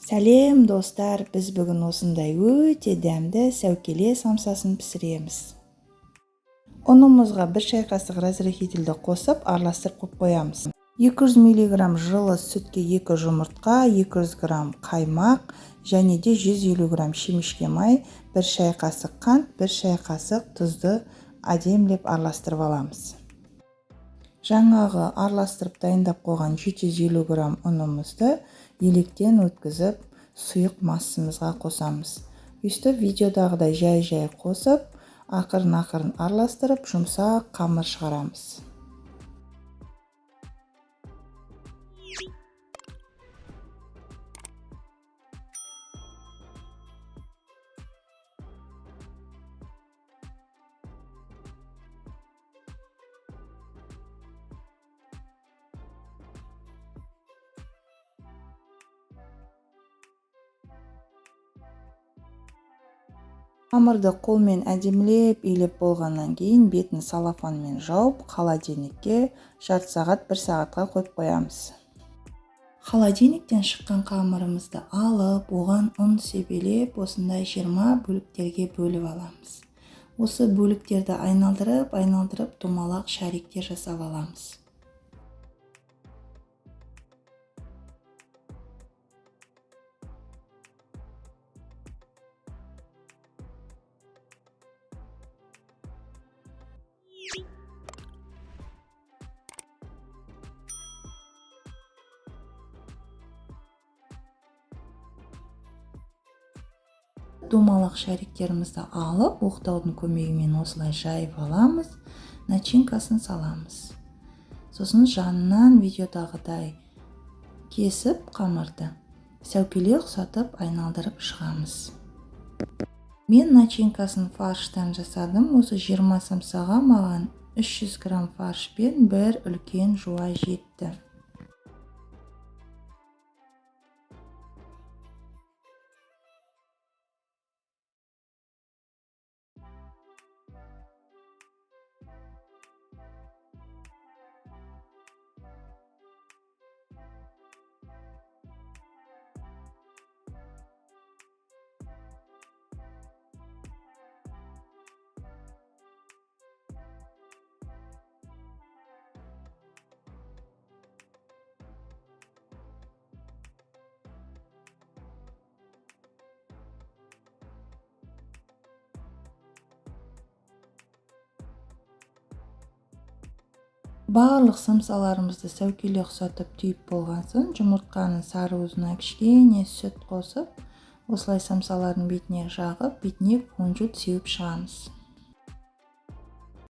Сәлем достар, біз бүгін осындай өте дәмді сәукеле самсасын пісіреміз. Ұнымызға 1 шай қасық разрыхительді қосып, араластырып қойып қоямыз. 200 мг жылы сүтке 2 жұмыртқа, 200 г қаймақ және де 150 г шемішке май, 1 шай қасық қант, 1 шай қасық тұзды әдемілеп араластырып аламыз. Жаңағы араластырып дайындап қойған 750 г ұнымызды електен өткізіп, сұйық массамызға қосамыз. Өйстіп видеодағыдай жай-жай қосып, ақырын-ақырын араластырып, жұмсақ қамыр шығарамыз. Қамырды қолмен әдемілеп илеп болғаннан кейін бетін салафанмен жауып, холодильникке жарты сағат, 1 сағатқа қойып қоямыз. Холодильниктен шыққан қамырымызды алып, оған ұн себелеп, осындай 20 бөліктерге бөліп аламыз. Осы бөліктерді айналдырып, айналдырып домалақ шариктер жасап аламыз. Домалақ шариктерімізді алып, оқтаудың көмегімен осылай жайып аламыз, начинкасын саламыз. Сосын жанынан видеодағыдай кесіп қамырды сәукеле ұқсатып айналдырып шығамыз. Мен начинкасын фарштан жасадым. Осы 20 самсаға маған 300 грамм фарш пен бір үлкен жуа жетті. Барлық самсаларымызды сәукеле ұқсатып түйіп болған соң, жұмыртқаның сары уызына кішкене сүт қосып, осылай самсалардың бетіне жағып, бетіне кунжут сеуіп шығамыз.